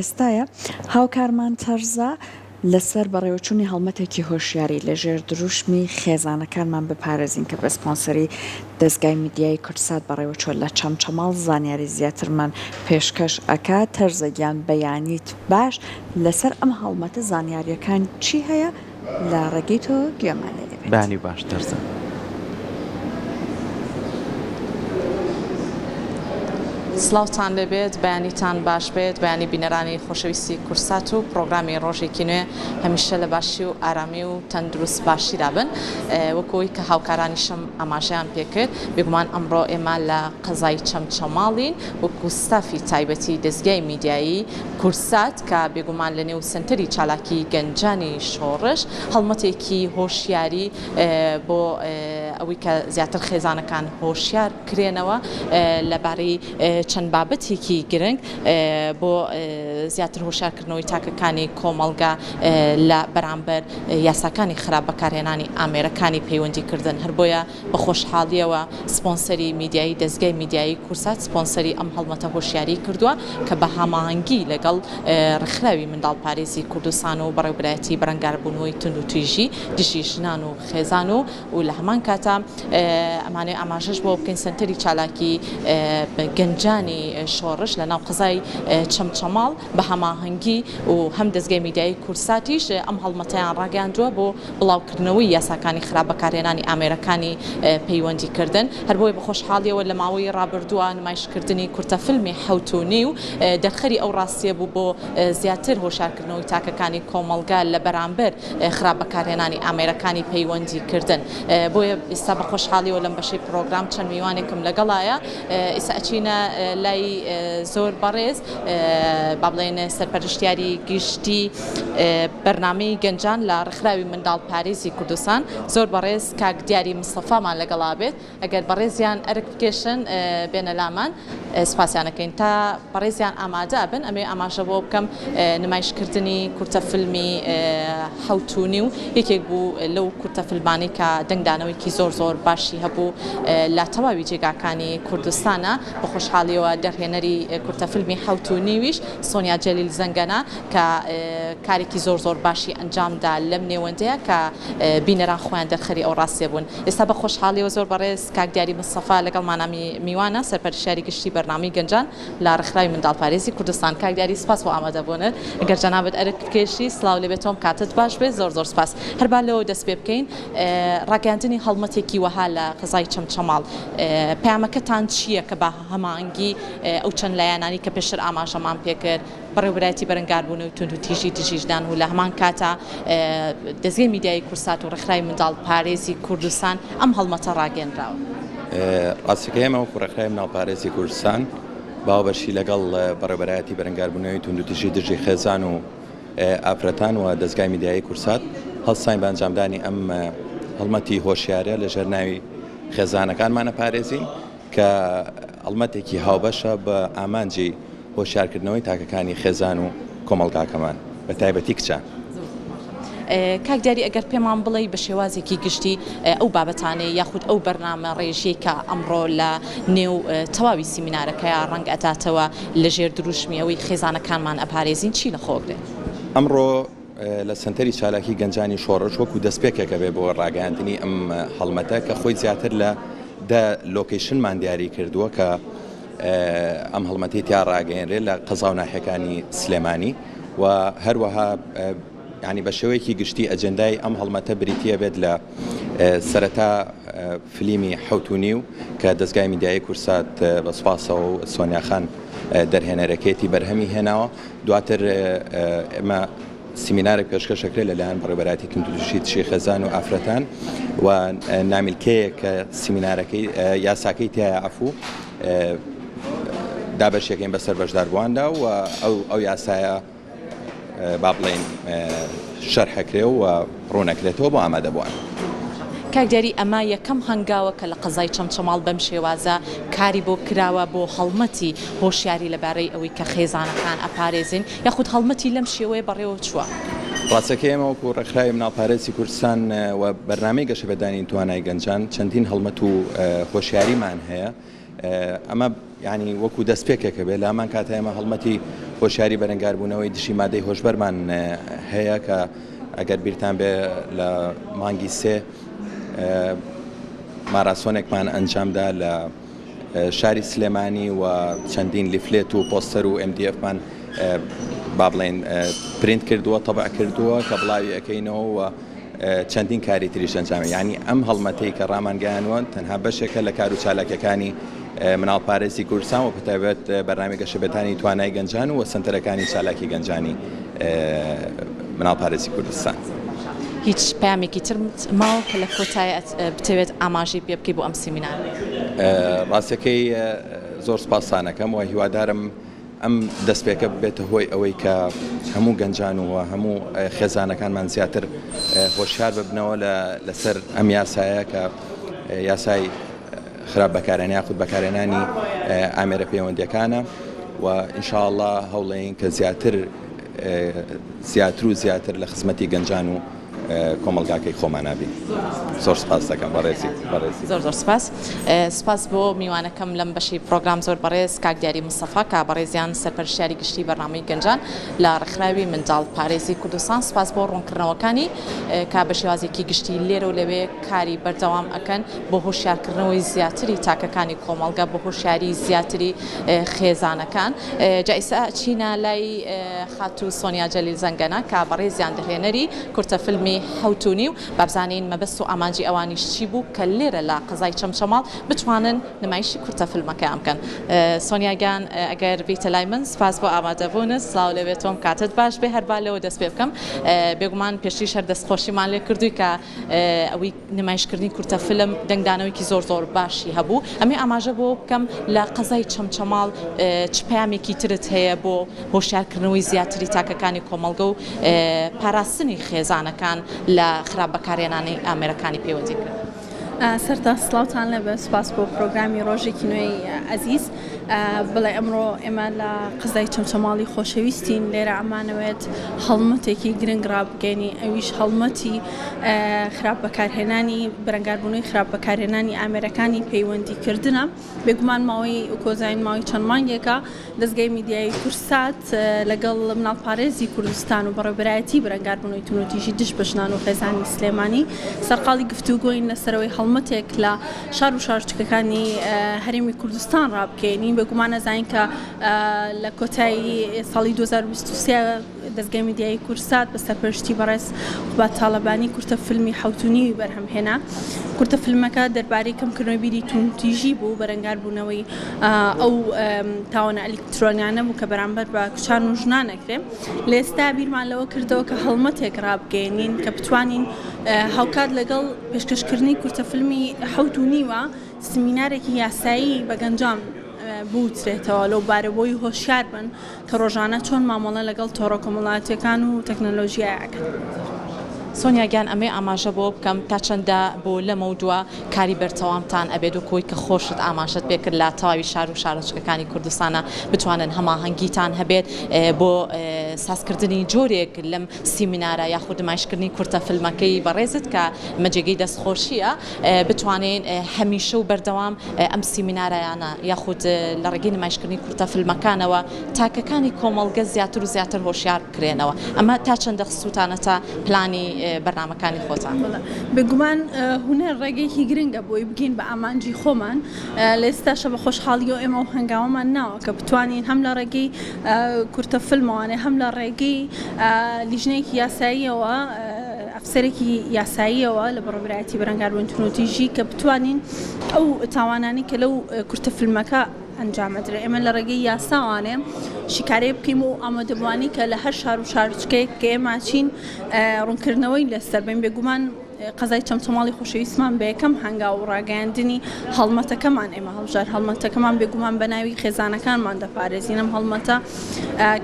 ئێستایە هاوکارمان تەرزە لەسەر بەڕێوەچوونی هەڵمەتێکی هۆشیاری لەژێر دروشمی خێزانەکانمان بپارێزین کە بە سپۆنسەری دەزگای میدیایی کوردسات بەڕێوەچووە لە چەمچەماڵ زانیاری زیاترمان پێشکەش ئەکات تەرزە گیان بەیانیت باش لەسەر ئەم هەڵمەتە زانیاریەکان چی هەیە لە ڕێگەی تۆ گوێمان لێ دەبێت. بەیانی باش تەرزە. سڵاوتان لێبێت بەیانیتان باش بێت بەیانی بینەرانی خۆشەویستی کورسات و پڕۆگرامی ڕۆژێکی نوێ هەمیشە لە باشی و ئارامی و تەندروست باشیدا بن وەکو ئەوەی کە هاوکارانیشم ئاماژەیان پێکرد بێگومان ئەمڕۆ ئێمە لە قەزای چەمچەماڵین وەکو ستافی تایبەتی دەزگای میدیایی کورسات کە بێگومان لە نێو سەنتەری چالاکی گەنجانی شۆڕش هەڵمەتێکی هۆشیاری بۆ ئەوەی کە زیاتر خێزانەکان هۆشیار بکرێنەوە لەبارەی چەند بابەتێکی گرنگ بۆ زیاتر هۆشیارکردنەوەی تاکەکانی کۆمەڵگا لە بەرامبەر یاساکانی خراپ بەکارهێنانی ئامێرەکانی پەیوەندیکردن هەر بۆیە بە خۆشحاڵییەوە سپۆنسەری میدیایی دەزگای میدیایی کورسات سپۆنسەری ئەم هەڵمەتە هۆشیاریی کردووە کە بە هاماهەنگی لەگەڵ ڕێکخراوی منداڵپارێزی کوردستان و بەڕێوبەرایەتی بەرەنگاربوونەوەی توندوتیژی دژی ژنان و خێزان و و لە هەمان کاتا ئەمانەوێ ئاماژەش بەوە بکەین سەنتەری چالاکی گەنجانی شۆڕش لە ناو قەزای چەمچەماڵ بە هەماهەنگی و هەم دەزگای میدیایی کوردساتیش ئەم هەڵمەتەیان ڕاگەیاندووە بۆ بڵاوکردنەوەی یاساکانی خراپ بەکارهێنانی ئامێرەکانی پەیوەندیکردن، هەر بۆیە بە خۆشحاڵیەوە لە ماوەی ڕابردووە نمایشکردنی کورتە فیلمی حەوت و نیو دەرخەری ئەو ڕاستیە بوو بۆ زیاتر هۆشیارکردنەوەی تاکەکانی کۆمەڵگا لە بەرامبەر خراپ بەکارهێنانی ئامێرەکانی پەیوەندیکردن. بۆیە ئیستا بە خۆشحاڵیەوە لەم بەشەی پڕۆگرام چەند میوانێکم لەگەڵایە ئیستا ئەچینە لای زۆر بەڕێز با بڵێین سەرپەرشتیاری گشتی بەرنامەی گەنجان لە ڕێکخراوی منداڵپارێزی کوردستان زۆر بەڕێز کاک دیاری مستەفامان لەگەڵا بێت ئەگەر بەڕێزیان ئەرک بکێشن بێنە لامان سپاسیان ئەکەین تا بەڕێزیان ئامادە بن ئەمەوێ ئاماژە بۆ بکەم نمایشکردنی کورتە فیلمی حەوت و نیو یەکێک بوو لەو کورتە فیلمانەی کە دەنگدانەوەیکی زۆر زۆر باشی هەبوو لە تەواوی جێگاکانی کوردستانە بە خۆشحاڵیەوە دەرهێنەری کورتە فیلمی حەوت و نیویش سۆنیا جەلیل زەنگەنە کە کارێکی زۆر زۆر باشی ئەنجام دا لەم نێوەندەیا کە بینەران خۆیان دەرخەری ئەو ڕاستیە بوون. ئێستا بە خۆشحاڵیەوە زۆر بەڕێز کاک دیاری مستەفا لەگەڵمانا میوانە، سەرپەرشتیاری گشتی بەرنامەی گەنجان لە ڕێکخراوی منداڵپارێزی کوردستان. کاک دیاری سپاس بۆ ئامادەبوونت. گەر جەنابت ئەرک بکێشی سڵاو لێبێ تۆم کاتت باش بێت زۆر زۆر سپاس. هەر با لەوە دەست پێ بکەین ڕاگەیاندنی هەڵمەتێکی وەها لە قەزای چەمچەماڵ پەیامەکەتان چییە کە بە هەماهەنگی ئەو چەند لایەنانەی کە پێشتر ئاماژەمان پێکرد بەڕێوەبەرایەتی بەرەنگاربوونەوەی توندوتیژی دژی ژنان و لە هەمان کاتا دەزگەی میدیایی کوردسات و ڕێکخراوی منداڵپارێزی کوردستان ئەم هەڵمەتە ڕاگەیەنراوە. ڕاستەکەی ئێمە وەکو ڕێکخراوی منداڵپارێزی کوردستان باوەشی لەگەڵ بەڕێوەبەرایەتی بەرەنگاربوونەوەی توندوتیژی دژی خێزان و ئافرەتان و دەزگای میدیایی کوردسات هەڵساین بە ئەنجامدانی ئەم هەڵمەتی هۆشیارە لەژێر ناوی خێزانەکانمان ئەپارێزین کە هەڵمەتێکی هاوبەشە بە ئامانجی هۆشیارکردنەوەی تاکەکانی خێزان و کۆمەڵگاکەمان بە تایبەتی کچان. کاک دیاری ئەگەر پێمان بڵێی بە شێوازێکی گشتی ئەو بابەتانەی یاخود ئەو بەرنامە ڕێژیەی کە ئەمڕۆ لە نێو تەواوی سیمینارەکەیا ڕەنگ ئەداتەوە لە ژێر دروشمی ئەوەی خێزانەکانمان ئەپارێزین چی لە خۆ ئەگرێت؟ ئەمڕۆ لە سەنتەری چالاکی گەنجانی شۆڕش وەکو دەستپێکێک ئەبێ بۆ ڕاگەیاندنی ئەم هەڵمەتە کە خۆی زیاتر لە دە لۆکەیشنمان دیاری کردووە کە ئەم هەڵمەتەی تیا ڕاگەیەنرێت لە قەزا و ناحیەکانی سلێمانی و هەروەها ینی بە شێوەیەکی گشتی ئەجندای ئەم هەڵمەتە بریتە بێت لە سەرەتا فلیمی حوتونی و کە دەستگای میدیایی کورسات بە سوپاسەوە و سۆنیاخان دەرهێنەرەکەیەتی بەرهەمی هێناوە دواتر ئێمە سیمینارێک پێشکەش ئەکرێت لەلایەن بەڕێوەبەرایەتی توندوتیژی دژی خێزان و ئافرەتان و نامیلکەیەک کە سیمینارەکەی یاساکەی تایە عەفوو دابەشیەکەین بەسەر بەشداربوواندا و ئەو ئەو یاسایە با بڵێین شەرحەکرێ و ڕوونەکرێتەوە بۆ ئامادەبووان. کاک دیاری ئەمە یەکەم هەنگاوە کە لە قەزای چەمچەماڵ بەم شێوازە کاری بۆ کراوە بۆ هەڵمەتی هۆشیاری لەبارەی ئەوەی کە خێزانەکان ئەپارێزین یاخود هەڵمەتی لەم شێوەیە بەڕێوە چووە؟ ڕاستەکەی ئێمە وەکو ڕێکخراوی مناڵپارێزی کوردستان و بەرنامەی گەشەپێدانی توانای گەنجان چەندین هەڵمەت و هۆشیاریمان هەیە. ئەمە یانی وەکو دەستپێکێکە بێ لە هەمان کاتا ئێمە هەڵمەتی هۆشیاری بەرەنگاربوونەوەی دژی مادەی هۆشبەرمان هەیە کە ئەگەر بیرتان بێ لە مانگی سێ ماراسۆنێکمان ئەنجامدا لە شاری سلێمانی و چەندین لیفلێت و پۆستەر و MDF مان با بڵێن پرینت کردووە تەبع کردووە کە بڵاوی ئەەکەینەوە و چەندین کاری تریش ئەنجام یانی ئەم هەڵمەتەی کە ڕامانگەیانوە تەنها بەشێکە لە کار و چالاکیەکانی مناڵپارێزی کوردستان و بەتایبەت بەرنامەی گەشەپێدانی توانای گەنجان و سەنتەرەکانی چالاکی گەنجانی مناڵپارێزی کوردستان. هیچ پەیامێکی ترت ماوە کە لە کۆتایی بتەوێت ئاماژەی پێ بکەی بۆ ئەم سیمینارە؟ ڕاستەکەی زۆر سپاستان ئەکەم و هیوادارم ئەم دەستپێکە ببێتە هۆی ئەوەی کە هەموو گەنجان و هەموو خێزانەکانمان زیاتر هۆشیار ببنەوە لەسەر ئەم یاسایە کە یاسای خراپ بەکارێن یاخود بەکارێنانی ئامێرە پەیوەندیەکانە و ئینشاءاللە هەوڵێین کە زیاتر زیاتر و زیاتر لە خزمەتی گەنجان و کۆمەڵگاکەی خۆمانا بین. زۆر سپاس دەکەم بەڕێزی بەڕێزی. زۆر زۆر سپاس. سپاس بۆ میوانەکەم لەم بەشەی پڕۆگرام زۆر بەڕێز کاک دیاری مستەفا کە بەڕێزیان سەرپەرشتیاری گشتی بەرنامەی گەنجان لە ڕێکخراوی منداڵ پارێزی کوردستان سپاس بۆ ڕوونکردنەوەکانی کە بە شێوازێکی گشتی لێرە و لەوێ کاری بەردەوام ئەکەن بۆ هۆشیارکردنەوەی زیاتری تاکەکانی کۆمەڵگە بۆ هۆشیاری زیاتری خێزانەکان جا ئیستا ئەچینە لای خاتوو سۆنیا جەلیل زەنگەنە کە بەڕێزیان دەرهێنەری کورتە فیلمی حەوت و نیو با بزانین مەبەست و ئامانجی ئەوانیش چی بوو کە لێرە لە قەزای چەمچەماڵ بتوانن نمایشی کورتە فیلمەکەیان بکەن سۆنیا گیان ئەگەر بیتە لای من سپاس بۆ ئامادەبوونت سڵاو لێ بێت تۆم کاتت باش بێ هەر با لەوە دەست پێ بکەم بێگومان پێشتریش هەر دەستخۆشیمان لێ کردووی کە ئەوەی نمایشکردنی کورتە فیلم دەنگدانەوەیەکی زۆر زۆر باشی هەبوو، ئەمەوێ ئاماژە بەوە بکەم لە قەزای چەمچەماڵ چ پەیامێکی ترت هەیە بۆ هۆشیارکردنەوەی زیاتری تاکەکانی کۆمەڵگە و پاراستنی خێزانەکان لە خراپ بەکارهێنانی ئامێرەکانی پەیوەندیکردن؟ سەرتا سڵاوتان لێبێ سوپاس بۆ پرۆگرامی ڕۆژێکی نوێی ئەزیز بڵێ ئەمڕۆ ئێمە لە قەزای چەمچەماڵی خۆشەویستین لێرە ئەمانەوێت هەڵمەتێکی گرنگ ڕابگەینی ئەویش هەڵمەتی خراپ بەکارهێنانی بەرەنگاربوونەوەی خراپ بەکارهێنانی ئامێرەکانی پەیوەندیکردنە. بێگومان ماوەی کۆزاین ماوەی چەند مانگێکە دەزگای میدیایی کورسات لەگەڵ مناڵپارێزی کوردستان و بەڕێوەبەرایەتی بەرەنگاربوونەوەی توندوتیژی دژ بە ژنان و خێزانی سلێمانی سەرقاڵی گفتوگۆین لەسەرەوەی هەڵمەتێک لە شار و شارۆچکەکانی هەرێمی کوردستان ڕابگەیەنین. بێگومان ئەزانین کە لە کۆتایی ساڵی 2023 دەزگای میدیایی کوردسات بە سەرپەرشتی بەڕێز قوباد تاڵەبانی کورتە فیلمی حەوت و نیوی بەرهەم هێنا. کورتە فیلمەکە دەربارەی کەمکردنەوەی بیری توندوتیژی بوو، بەرەنگاربوونەوەی ئەو تاوانە ئەلیکترۆنیانە بوو کە بەرامبەر بە کچان و ژنان ئەکرێ. لە ئێستا بیرمان لەوە کردەوە کە هەڵمەتێک ڕابگەیەنین کە بتوانین هاوکات لەگەڵ پێشکەشکردنی کورتە فیلمی حەوت و نیوە سمینارێکی یاسایی بە گەنجان بوترێتەوە لەو بارە بۆی هۆشیار بن کە ڕۆژانە چۆن مامەڵە لەگەڵ تۆڕە کۆمەڵایەتیەکان و تەکنەلۆژیای ئەکەن. سۆنیا گیان ئەمەوێ ئاماژە بەوە بکەم تا چەندە بۆ لەمەودوا کاری بەرتەوامتان ئەبێت وەک ئەوەی کە خۆشت ئاماژەت پێکرد لە تەواوی شار و شارۆچکەکانی کوردستانا بتوانن هەماهەنگیتان هەبێت بۆ سازکردنی جۆرێک لەم سیمینارە یاخود نمایشکردنی کورتە فیلمەکەی بەڕێزت کە ئەمە جێگەی دەستخۆشیە بتوانین هەمیشە و بەردەوام ئەم سیمینارایانە یاخود لە ڕێگەی نمایشکردنی کورتە فیلمەکانەوە تاکەکانی کۆمەڵگە زیاتر و زیاتر هۆشیار بکرێنەوە ئەمە تا چەندە خستووتانەتە پلانی بەرنامەکانی خۆتان؟ بێگومان هونەر ڕێگەیەکی گرنگە بۆی بگەین بە ئامانجی خۆمان لە ئێستاشە بە خۆشحاڵیەوە ئێمە ئەو هەنگاوەمان ناوە کە بتوانین هەم لە ڕێگەی کورتە فیلمەوانێ هەم لە ڕێگەی لیژنەیەکی یاساییەوە ئەفسەرێکی یاساییەوە لە بەڕێوەبەرایەتی بەرەنگاربوونی توندوتیژی کە بتوانین ئەو تاوانانەی کە لەو کورتە فیلمەکە ئەنجام ئەدرێ ئێمە لە ڕێگەی یاساوانێ شیکارەیە بکەین بۆ ئامادەبووانی کە لە هەر شار و شارۆچکەیەک کە ئێمە چین ڕوونکردنەوەی لەسەر بین بێگومان قەزای چەمچەماڵی خۆشەویستمان بە یەکەم هەنگاو و ڕاگەیاندنی هەڵمەتەکەمان ئێمە هەڵبژارد هەڵمەتەکەمان بێگومان بە ناوی خێزانەکانمان دەپارێزین ئەم هەڵمەتە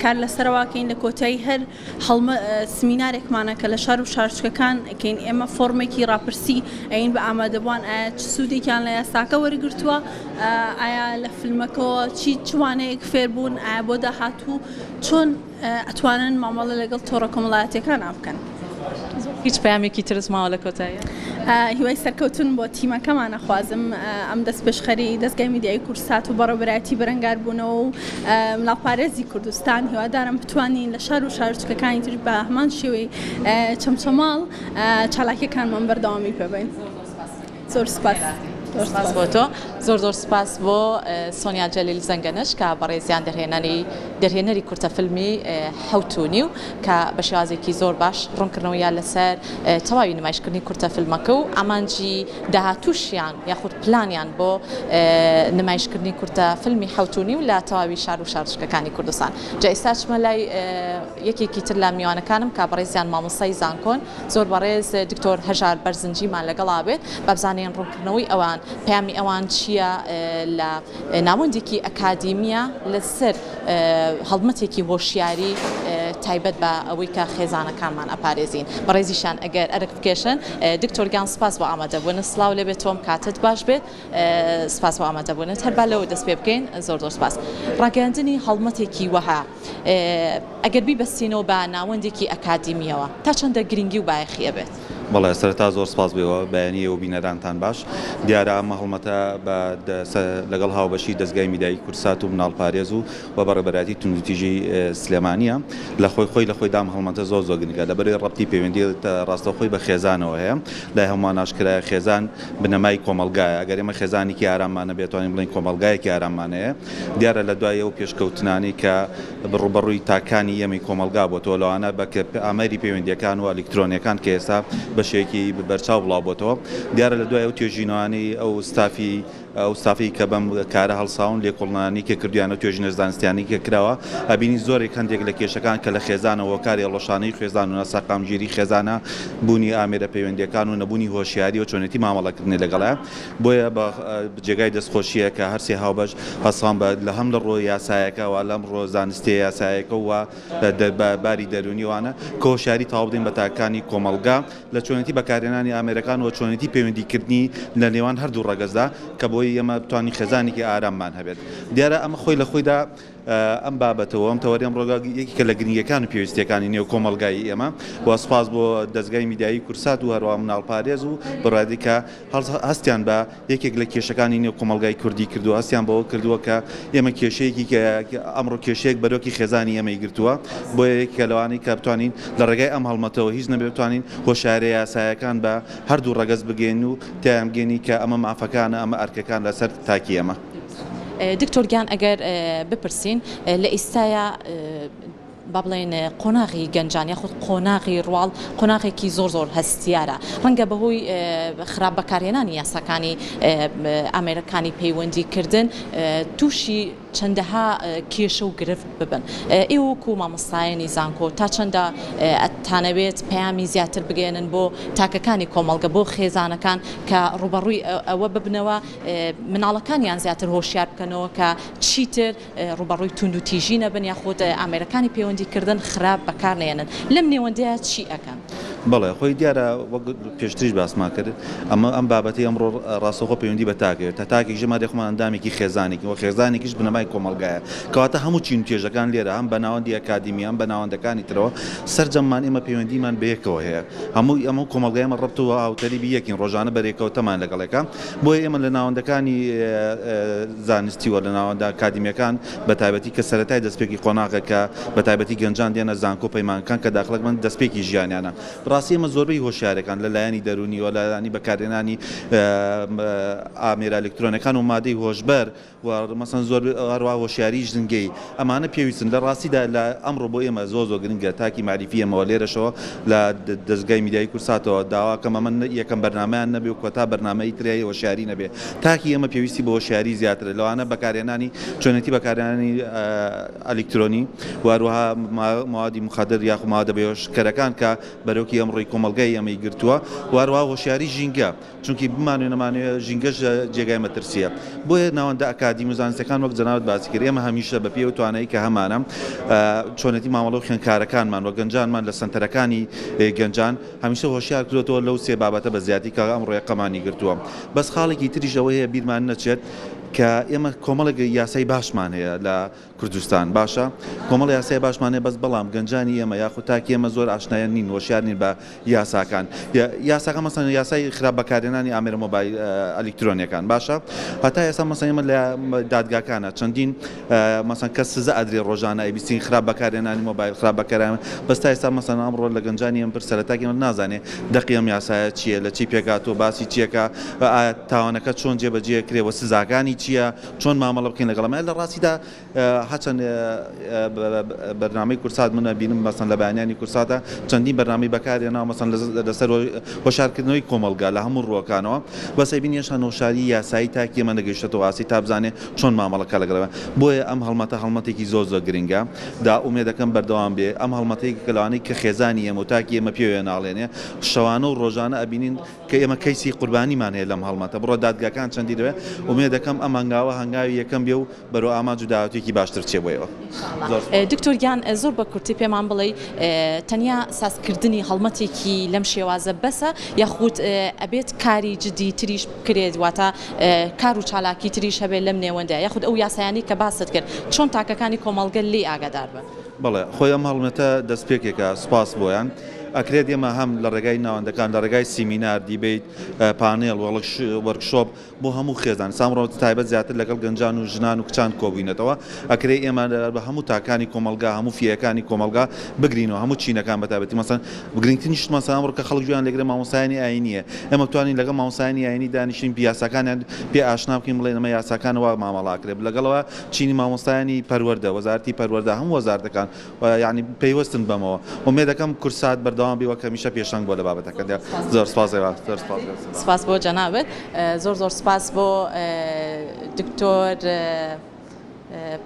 کار لەسەرەوەکەین لە کۆتایی هەر هەڵمە سمینارێکمانە کە لە شار و شارچکەکان ئەکەین ئێمە فۆرمێکی ڕاپرسی ئەین بە ئامادەبووان ئایا چ سوودێکیان لە یاساکە وەرگرتووە ئایا لە فیلمەکەوە چی چ وانەیەک فێربوون ئایا بۆ داهاتوو چۆن ئەتوانن مامەڵە لەگەڵ تۆڕە کۆمەڵایەتیەکانا بکەن. هیچ پەیامێکی ترت ماوە لە کۆتاییا؟ هیوای سەرکەوتن بۆ تیمەکەمان ئەخوازم، ئەم دەستپێشخەری دەزگای میدیایی کوردسات و بەڕێوەبەرایەتی بەرەنگاربوونەوە و مناڵپارێزی کوردستان، هیوادارم بتوانین لە شار و شارۆچکەکانی تریش بە هەمان شێوەی چەمچەماڵ چالاکیەکانمان بەردەوامی پێبەین. زۆر سوپاس. زۆر سوپاس بۆ تۆ. زۆر زۆر سوپاس بۆ سۆنیا جەلیل زەنگەنەش کە بەڕێزیان دەرهێنەری دەرهێنەری کورتە فیلمی حەوت و نیو کە بە شێوازێکی زۆر باش ڕوونکردنەوەیان لەسەر تەواوی نمایشکردنی کورتە فیلمەکە و ئامانجی داهاتووشیان یاخود پلانیان بۆ نمایشکردنی کورتە فیلمی حەوت و نیو لە تەواوی شار و شارۆچکەکانی کوردستان. جا ئیستا چمە لای یەکێکی تر لە میوانەکانم کە بەڕێزیان مامۆستای زانکۆن زۆر بەڕێز دکتۆر هەژار بەرزنجیمان لەگەڵا بێت با بزانین ڕوونکردنەوەی ئەوان پەیامی ئەوان چییە لە ناوەندێکی ئەکادیمیە لەسەر هەڵمەتێکی هۆشیاری تایبەت بە ئەوەی کە خێزانەکانمان ئەپارێزین. بەڕێزیشان ئەگەر ئەرک بکێشن. دکتۆر گیان سپاس بۆ ئامادەبوونت. سڵاو لێبێت تۆم کاتت باش بێت. سپاس بۆ ئامادەبوونت. هەر با لەوە دەست پێ بکەین. زۆر زۆر سپاس. ڕاگەیاندنی هەڵمەتێکی وەها ئەگەر بیبەستینەوە بە ناوەندێکی ئەکادیمییەوە تا چەندە گرنگی و بایەخی ئەبێت؟ بەڵێ سەرەتا زۆر سپاس بۆ ئێوە، بەیانی ئێوە بینەرانتان باش. دیارە ئەم هەڵمەتە بە لەگەڵ هاوبەشی دەزگای میدیایی کوردسات و مناڵپارێز و و بەڕێوەبەرایەتی توندوتیژی سلێمانییە. لە خۆی خۆی لە خۆیدا ئەم هەڵمەتە زۆر زۆر گرنگە لەبەرئەوەی ڕەبتی پەیوەندی ڕاستەوخۆی بە خێزانەوە هەیە. لای هەمووان ئاشکرایە خێزان بنەمای کۆمەڵگایە. ئەگەر ئێمە خێزانێکی ئاراممان هەبێ ئەتوانین بڵێین کۆمەڵگایەکی ئاراممان هەیە. دیارە لە دوای ئەو پێشکەوتنانەی کە ڕووبەڕووی تاکانی ئێمەی کۆمەڵگا بۆتەوە، لەوانە بە ئامێری پەیوەندییەکان و ئەلیکترۆنییەکان کە ئێستا بە شێوەیەکی بەرچاو بڵاو بۆتەوە. دیارە لە دوای ئەو توێژینەوانەی ئەو ستافی ئەو ستافەی کە بەم کارە هەڵساون، لێکۆڵینانەی کە کردوویانە و توێژینە زانستیانەی کە کراوە، ئەبینی زۆرێک هەندێک لە کێشەکان کە لە خێزانەوە هۆکاری هەڵوەشانەوەی خێزان و ناسەقامگیری خێزانە، بوونی ئامێرە پەیوەندییەکان و نەبوونی هۆشیاری و چۆنێتی مامەڵەکردنی لەگەڵە. بۆیە بە جێگای دەستخۆشییە کە هەرسێ هاوبەش هەستان بە لە هەم لە ڕووە یاسایەکە و لەم ڕووە زانستییە یاسایەکە و بە باری دەروونیەوانە کە هۆشیاری تەواو بدەین بە تاکەکانی کۆمەڵگا لە چۆنێتی بەکارهێنانی ئامێرەکان و چۆنێتی پەیوەندیکردنی لە نێوان هەردوو ڕەگەزدا کە بۆی ئێمە بتوانین خێزانێکی ئاراممان هەبێت. دیارە ئەمە خۆی لە خۆیدا ئەم بابەتە و ئەم تەوەرەی ئەمڕۆ یەکێکە لە گرنگییەکان و پێویستییەکانی نێو کۆمەڵگای ئێمە و سوپاس بۆ دەزگای میدیایی کوردسات و هەروەها مناڵپارێز و بڕیاری کە هەستیان بە یەکێک لە کێشەکانی نێو کۆمەڵگای کوردی کردووە هەستیان بەوە کردووە کە ئێمە کێشەیەکی کە ئەمڕۆ کێشەیەک بەرۆکی خێزانی ئێمەی گرتووە بۆیە یەکێکە لەوانەی کە بتوانین لە ڕێگای ئەم هەڵمەتەوە هیچ نەبێ بتوانین هۆشیارییە یاسایەکان بە هەردوو ڕەگەز بگەیەنین و تیایان بگەینین کە ئەمە مافەکانە ئەمە ئەرکەکان لەسەر تاکی ئێمە. دکتۆر گیان ئەگەر بپرسین لە ئیستایا با بڵێین قۆناغی گەنجان یاخود قۆناغی ڕواڵ قۆناغێکی زۆر زۆر هەستیارە ڕەنگە بەهۆی خراپ بەکارهێنانی یاساکانی ئامێرەکانی پەیوەندی کردن تووشی چەندەها کێشە و گرفت ببن ئێوە وەکو مامۆستایانی زانکۆ تا چەندە ئەتانەوێت پەیامی زیاتر بگەیەنن بۆ تاکەکانی کۆمەڵگە بۆ خێزانەکان کە ڕووبەڕووی ئەوە ببنەوە مناڵەکانیان زیاتر هۆشیار بکەنەوە کە چیتر ڕووبەڕووی توندوتیژی نەبن یاخود ئامێرەکانی پەیوەندی کردن خراپ بەکار نەیەنن لەم نێوەندەیا چی ئەکەن؟ بەڵێ خۆی دیارە وەک پێشتریش باسمان کرد ئەمە ئەم بابەتەی ئەمڕۆ ڕاستەوخۆ پەیوەندی بە تاک هەیە تا تاکێکیش ئێمە خۆمان ئەندامێکی خێزانێکین و خێزانێکیش بنەمای کۆمەڵگایە کەواتە هەموو چین و توێژەکان لێرە هەم بە ناوەندی ئەکادیمی هەم بە ناوەندەکانی ترەوە سەرجەممان ئێمە پەیوەندیمان بەیەکەوە هەیە هەموو ئەمە کۆمەڵگای ئێمە ڕەبت و هاوتەریبی یەکین ڕۆژانە بەرێکەوتەمان لەگەڵێکە بۆیە ئێمە لە ناوەندەکانی زانستی و لە ناوەندە ئەکادیمیەکان بە تایبەتی کە سەرەتای دەستپێکی قۆناغە کە بە تایبەتی گەنجان دێنە زانکۆ پەیمانگەکان کە داخلەک بن دەستپێکی ژیانیانە بەڕاستی ئێمە زۆربەی هۆشیارەکان لە لایەنی دەروونی و لایەنی بەکارهێنانی ئامێرە ئەلکترۆنەکان و مادەی هۆشبەر و مەسەن زۆر هەروەها هۆشیاری ژینگەیی ئەمانە پێویستن لە ڕاستیدا لە ئەمڕۆ بۆ ئێمە زۆر زۆر گرنگە تاکی مەعریفی ئێمەوە لێرەشەوە لە دەزگای میدیایی کوردساتەوە داواکەم ئەمە یەکەم بەرنامەیان نەبێ و کۆتا بەرنامەی تری هۆشیاری نەبێ تاکی ئێمە پێویستی بە هۆشیاری زیاترە لەوانە بەکارهێنانی چۆنێتی بەکارهێنانی ئەلیکترۆنی و هەروەها موادی مخدر یاخود مادە بێهۆشکەرەکان کە بەرۆکی ئەمڕۆی کۆمەڵگای ئێمەی گرتووە و هەروەها هۆشیاری ژینگە چونکی بمانەوێ نەمانەوێ ژینگەش جێگای مەترسییە. بۆیە ناوەندە ئەکادیمی و زانستیەکان وەک جەنابت باسی کرد ئێمە هەمیشە بە پێی ئەو توانایی کە هەمانە چۆنێتی مامەڵە و خوێندکارەکانمان و گەنجانمان لە سەنتەرەکانی گەنجان هەمیشە هۆشیار کردۆتەوە لەو سێ بابەتە بە زیادی کە ئەمڕۆ یەقەمانی گرتووە. بەس خاڵێکی تریش ئەوە هەیە بیرمان نەچێت. کە ئێمە کۆمەڵێک یاسای باشمان هەیە لە کوردستان باشە کۆمەڵی یاسای باشمان هەیە بەس بەڵام گەنجانی ئێمە یاخود تاکی ئێمە زۆر ئاشنایان نین هۆشیار نین بە یاساکان یاساکان مەسەن یاسای خراپ بەکارهێنانی ئامێرە مۆبایل ئەلیکترۆنیەکان باشە هەتا ئێستا مەسەن ئێمە لە دادگاکانە چەندین مەسەن کەس سزا ئەدرێ ڕۆژانە ئەیبیستین خراپ بەکارهێنانی مۆبایل خراپ بەکارهێنان بەس تا ئێستا مەسەن ئەمڕۆ لە گەنجانی ئێمە پرسە لە تاکی ئێمە نازانێ دەقی ئەم یاسایە چییە لە چی پێکهاتووە باسی چیەکە ئایا تاوانەکە چۆن جێبەجێ کرێ و سزاکانی چییە چۆن مامەڵە بکەین لەگەڵ ئەمە لە ڕاستیدا هەرچەند بەرنامەی کورسات من ئەبینم مەسەن لە بەیانیانی کورساتە چەندین بەرنامەی بەکارهێناوە مەسەن لەسەر هۆشارکردنەوەی کۆمەڵگا لە هەموو ڕووەکانەوە بەس ئەبینی هێشتا هۆشاری یاسایی تاکی ئێمە نەگەیشتۆتەوە ئاستی تا بزانێ چۆن مامەڵە بکات لەگەڵ ئەمە بۆیە ئەم هەڵمەتە هەڵمەتێکی زۆر زۆر گرنگە دا ئومێدەکەم بەردەوام بێ ئەم هەڵمەتەی کە لەوانەی کە خێزانی ئێمە و تاکی ئێمە پێوەیە ناڵێنێ شەوانە و ڕۆژانە ئەبینین کە ئێمە کەیسی قوربانیمان هەیە لەم هەڵمەتە بڕۆ دادگاکان چەندی دەوێ ئومێدەکەم ئەم هەنگاوە هەنگاوی یەکەم بێ و بەرەو ئامانج و داهاتوویەکی باشتر بچێ بۆ ئێوە. زۆر سوپاس. دکتۆر گیان زۆر بە کورتی پێمان بڵێی تەنیا سازکردنی هەڵمەتێکی لەم شێوازە بەسە یاخود ئەبێت کاری جدی تریش بکرێت واتە کار و چالاکی تریش هەبێت لەم نێوەندە یاخود ئەو یاسایانەی کە باست کرد چۆن تاکەکانی کۆمەڵگە لێی ئاگادار بن؟ بەڵێ خۆی ئەم هەڵمەتە دەستپێکێکە سوپاس بۆیان. ئەکرێت ئێمە هەم لە ڕێگای ناوەندەکان لە ڕێگای سیمینار، دیبەیت، پانێڵ، وۆرکشۆپ بۆ هەموو خێزان ئێستا ئەمڕۆ تایبەت زیاتر لەگەڵ گەنجان و ژنان و کچان کۆبووینەتەوە ئەکرێ ئێمە بە هەموو تاکانی کۆمەڵگا هەموو فیئەکانی کۆمەڵگا بگرینەوە هەموو چینەکان بە تایبەتی مەسەن گرنگترین شت مەسەن ئەمڕۆ کە خەڵک گوێیان لێگرێ مامۆستایانی ئایینییە ئێمە بتوانین لەگەڵ مامۆستایانی ئایینی دانیشین یاساکانیان پێ ئاشنا بکەین بڵێین ئەمە یاساکانە وا مامەڵە ئەکرێ لەگەڵەوە چینی مامۆستایانی پەروەردە وەزارەتی پەروەردە هەموو وەزارەتەکان و یانی پەیوەستن بەمەوە ئومێدەکەم کوردسات بەردەوام بی وەک هەمیشە پێشەنگ بووە لە بابەتەکەدا زۆر سپاس ئێوە زۆر سپاس. سپاس بۆ جەنابت زۆر زۆر سپاس بۆ دکتۆر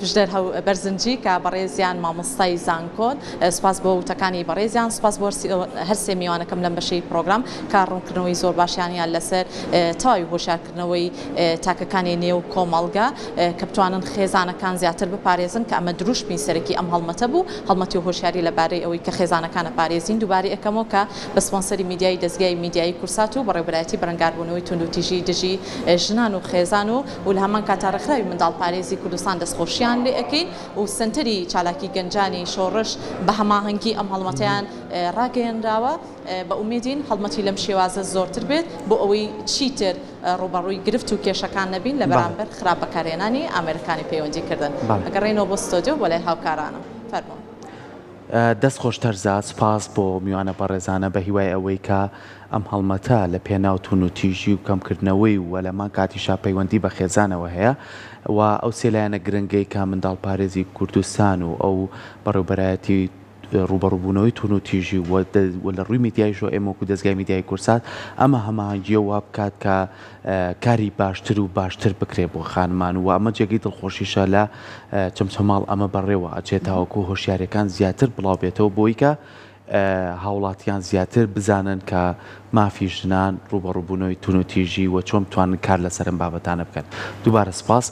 پشدەر بەرزنجی کە بەڕێزیان مامۆستای زانکۆن سپاس بۆ وتەکانی بەڕێزیان سپاس بۆ هەرسێ میوانەکەم لەم بەشەی پرۆگرام کە ڕوونکردنەوەی زۆر باشیانیان لەسەر تەواوی هۆشیارکردنەوەی تاکەکانی نێو کۆمەڵگە کە بتوانن خێزانەکان زیاتر بپارێزن کە ئەمە دروشمی سەرەکی ئەم هەڵمەتە بوو، هەڵمەتی هۆشیاری لە بارەی ئەوەی کە خێزانەکان ئەپارێزین دووبارەی ئەکەمەوە کە بە سپۆنسەری میدیایی دەزگای میدیایی کورسات و بەڕێوبەرایەتی بەرەنگاربوونەوەی توندوتیژی دژی ژنان و خێزان و و لە هەمان کاتا ڕێکخراوی منداڵپارێزی کوردستان دەستخۆشیان لێ ئەکەین و سەنتەری چالاکی گەنجانی شۆڕش بە هەماهەنگی ئەم هەڵمەتەیان ڕاگەیەنراوە بە ئومێدین هەڵمەتی لەم شێوازە زۆرتر بێت بۆ ئەوەی چیتر ڕووبەڕووی گرفت و کێشەکان نەبین لە بەرامبەر خراپ بەکارهێنانی ئامێرەکانی پەیوەندی کردن. ئەگەڕێینەوە بۆ ستۆدیۆ بۆ لای هاوکارانم. فەرموون. دەست خۆش تەرزە، سوپاس بۆ میوانە بەڕێزانە، بە هیوای ئەوەی کە ئەم هەڵمەتە لە پێناو توونوتیژی و کەمکردنەوەی و لەمان کاتیشا پەیوەندی بە خێزانەوە هەیە و ئەو سێ لایەنە گرنگەی کە منداڵپارێزی کوردستان و ئەو بەڕێوبەرایەتی ڕووبەڕووبوونەوەی توونوتیژی و و لە ڕووی میدیایشەوە ئێمە وەکوو دەزگای میدیایی کوردسات ئەمە هەماهەنگییە وا بکات کە کاری باشتر و باشتر بکرێ بۆ خانمان و ئەمە جێگەی دڵخۆشیشە لە چەمچەماڵ ئەمە بەڕێوە ئەچێت تاوەکوو هۆشیارییەکان زیاتر بڵاو بێتەوە بۆی کە هاوڵاتیان زیاتر بزانن کە مافی ژنان، ڕووبەڕووبوونەوەی توونوتیژی و چۆن بتوانن کار لەسەر ئەم بابەتانە بکەن. دووبارە سپاس.